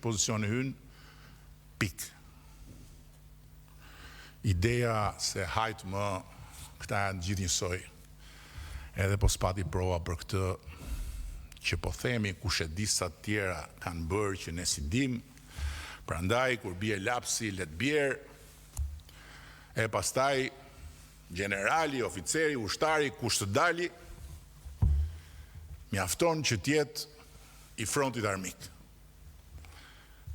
Pozicioni ynë, pikë. Ideja se hajt më këta janë të gjithë njësoj, edhe po s'pati prova për këtë që po themi kush e di sa të tjera kanë bërë që ne s'i dimë, prandaj kur bie lapsi le të bjerë, e pastaj gjenerali, oficeri, ushtari, kush të dali, mjafton që të jetë i frontit armik.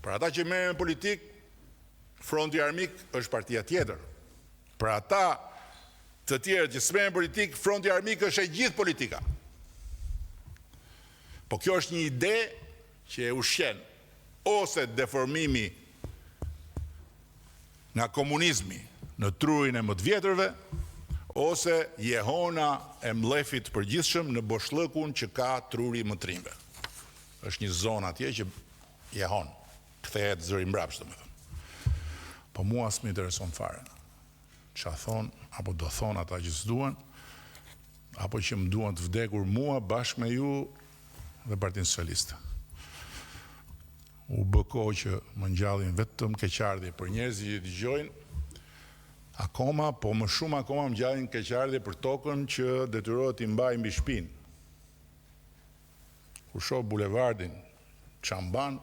Për ata që merren me politikë, fronti armik është partia tjetër. Për ata të tjerët që s'merren me politikë, fronti armik është e gjithë politika. Po kjo është një ide që e ushqen ose deformimi nga komunizmi në trurin e më të vjetërve, ose jehona e mllefit të përgjithshëm në boshllëkun që ka truri i më të rinjve. Është një zonë atje që jehon, kthehet zëri mbrapsht, domethënë. Po mua s'më intereson fare. Ça thonë apo do thonë ata që s'duan, apo që më duan të vdekur mua bashkë me ju dhe Partinë Socialiste. U bë kohë që më ngjallin vetëm keqardhje për njerëzit që i dëgjojnë, akoma, po më shumë akoma më ngjallin keqardhje për tokën që detyrohet t'i mbaj mbi shpinë. Kur shoh bulevardin ça mban,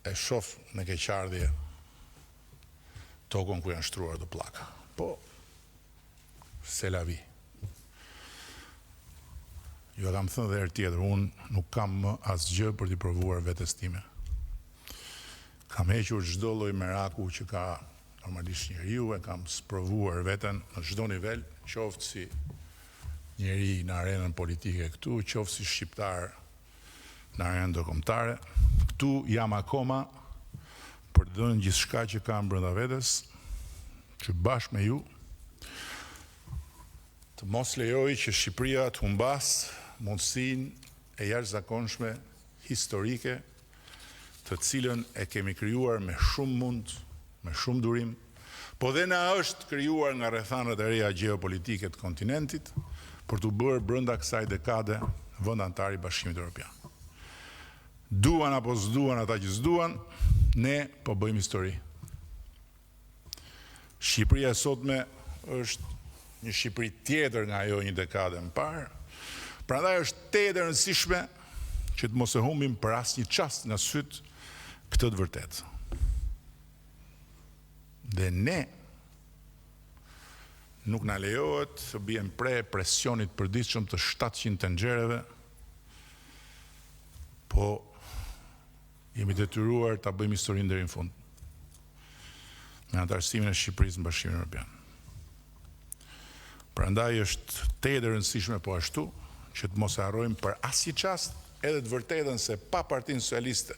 e shoh me keqardhje tokën ku janë shtruar ato pllaka. Po, c'est la vie. Jua kam thënë dhe herë tjetër, unë nuk kam më asgjë për t'i provuar vetes time. Kam hequr çdo lloj meraku që ka normalisht njeriu, e kam sprovuar veten në çdo nivel, qoftë si njeri në arenën politike këtu, qoftë si shqiptar në arenën ndërkombëtare. Këtu jam akoma për të dhënë gjithçka që kam brenda vetes, që bashkë me ju të mos lejoj që Shqipëria të humbasë mundësinë e jashtëzakonshme historike të cilën e kemi krijuar me shumë mund, me shumë durim, po dhe na është krijuar nga rrethanat e reja gjeopolitike të kontinentit për t'u bërë brenda kësaj dekade vend anëtar i Bashkimit Europian. Duan apo s'duan ata që s'duan, ne po bëjmë histori. Shqipëria e sotme është një Shqipëri tjetër nga ajo një dekade më parë, prandaj është tejet e rëndësishme që të mos e humbim për asnjë çast nga sytë këtë të vërtetë. Dhe ne nuk na lejohet të biem pre e presionit të përditshëm të 700 tenxhereve, po Jemi detyruar ta bëjmë historinë deri në fund me anëtarësimin e Shqipërisë në Bashkimin Evropian. Prandaj është tejet e rëndësishme po ashtu që të mos e harrojmë për asnjë çast edhe të vërtetën se pa Partinë Socialiste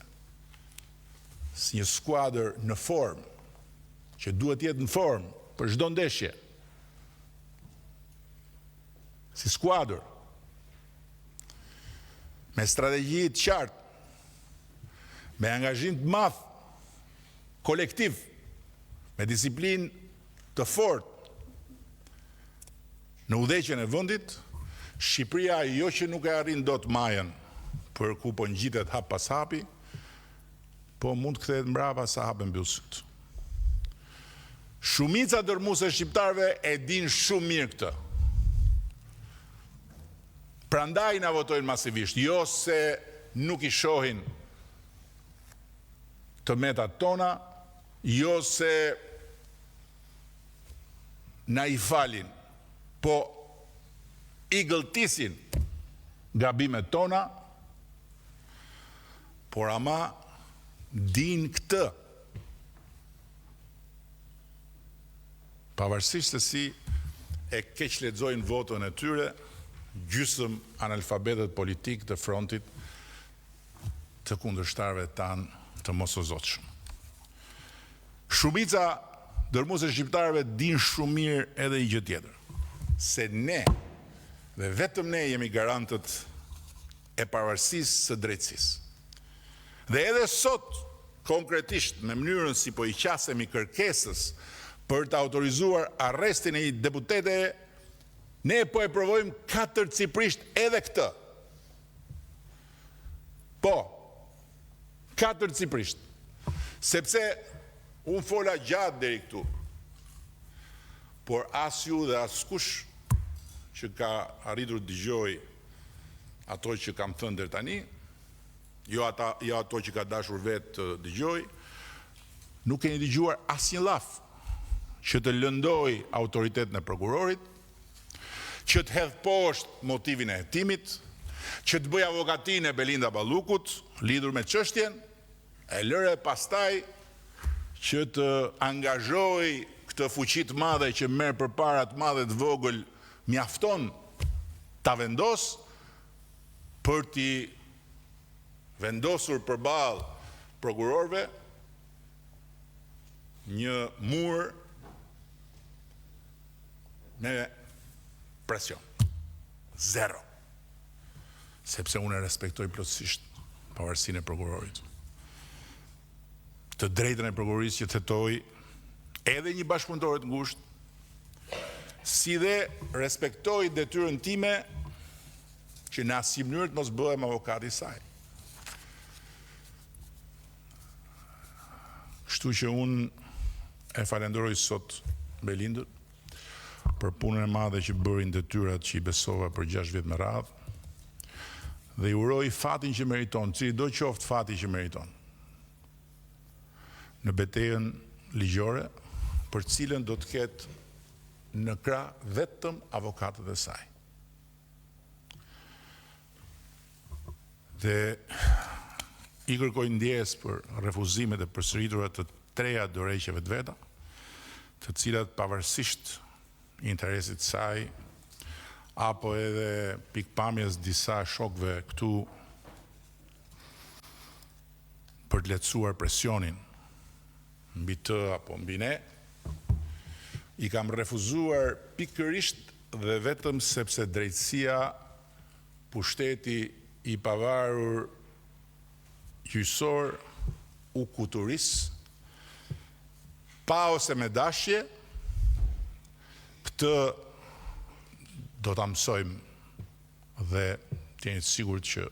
si një skuadër në formë që duhet të jetë në formë për çdo ndeshje si skuadër me strategji të qartë me angazhim të madh kolektiv, me disiplinë të fortë në udhëheqjen e vendit, Shqipëria jo që nuk e arrin dot majën për ku po ngjitet hap pas hapi, po mund të kthehet mbrapa sa hap e mbyll sytë. Shumica dërrmuese e shqiptarëve e dinë shumë mirë këtë. Prandaj na votojnë masivisht, jo se nuk i shohin të metat tona, jo se na i falin, po i gëlltisin gabimet tona, por ama dinë këtë. Pavarësisht se si e keqlexojnë votën e tyre, gjysëm analfabetët politikë të frontit të kundërshtarëve tanë të mosozotshëm. Shumica dërrmuese e shqiptarëve dinë shumë mirë edhe një gjë tjetër, se ne dhe vetëm ne jemi garantët e pavarësisë së drejtësisë. Dhe edhe sot, konkretisht me mënyrën si po i qasemi kërkesës për të autorizuar arrestin e një deputeteje, ne po e provojmë katërcipërisht edhe këtë. Po. Katërcipërisht. Sepse unë fola gjatë deri këtu. Por as ju dhe askush që ka arritur të dëgjojë ato që kam thënë deri tani, jo ata, jo ato që ka dashur vetë të dëgjojë, nuk keni dëgjuar asnjë llaf që të lëndojë autoritetin e prokurorit, që të hedhë poshtë motivin e hetimit, që të bëjë avokatinë e Belinda Ballukut lidhur me çështjen, e lëre pastaj që të angazhojë këtë fuqi të madhe që merr përpara të madhe të vogël mjafton ta vendosë për t'i vendosur përballë prokurorëve një mur me presion. Zero. Sepse unë e respektoj plotësisht pavarësinë e prokurorit. Të drejtën e prokurorisë që të hetojë edhe një bashkëpunëtore të ngushtë, si dhe respektoj detyrën time që në asnjë mënyrë të mos bëhem avokati i saj. Kështu që unë e falenderoj sot Belindën për punën e madhe që bëri në detyrat që i besova për 6 vjet me radhë dhe i uroj fatin që meriton, cilido qoftë fati që meriton. Në betejën ligjore, për cilën do të ketë në krah vetëm avokatët e saj. Dhe i kërkoj ndjesë për refuzimet e përsëritura të treja dorëheqjeve të veta, të cilat pavarësisht interesit të saj apo edhe pikëpamjes disa shokëve këtu për të lehtësuar presionin mbi të apo mbi ne, i kam refuzuar pikërisht dhe vetëm sepse drejtësia, pushteti i pavarur gjyqësor u kuturis pa ose me dashje, këtë do ta mësojmë dhe të jeni të sigurt që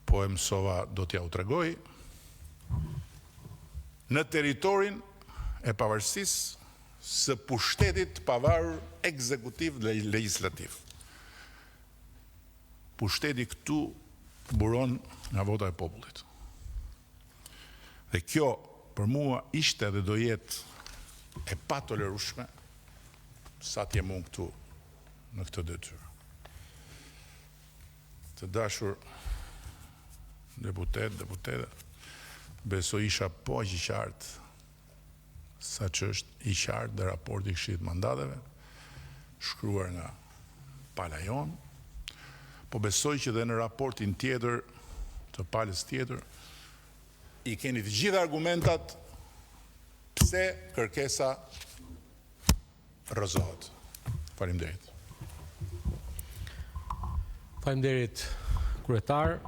po e mësova do t'jua tregoj, në territorin e pavarësisë së pushtetit të pavarur ekzekutiv dhe legjislativ. Pushteti këtu buron nga vota e popullit. Dhe kjo për mua ishte dhe do jetë e patolerueshme sa të jem unë këtu në këtë detyrë. Të dashur deputetë, deputete, besoj isha po aq i qartë sa ç'është i qartë dhe raporti i Këshillit të Mandateve, shkruar nga pala jonë, po besoj që dhe në raportin tjetër të palës tjetër i keni të gjitha argumentat pse kërkesa rrëzohet. Faleminderit. Faleminderit kryetar.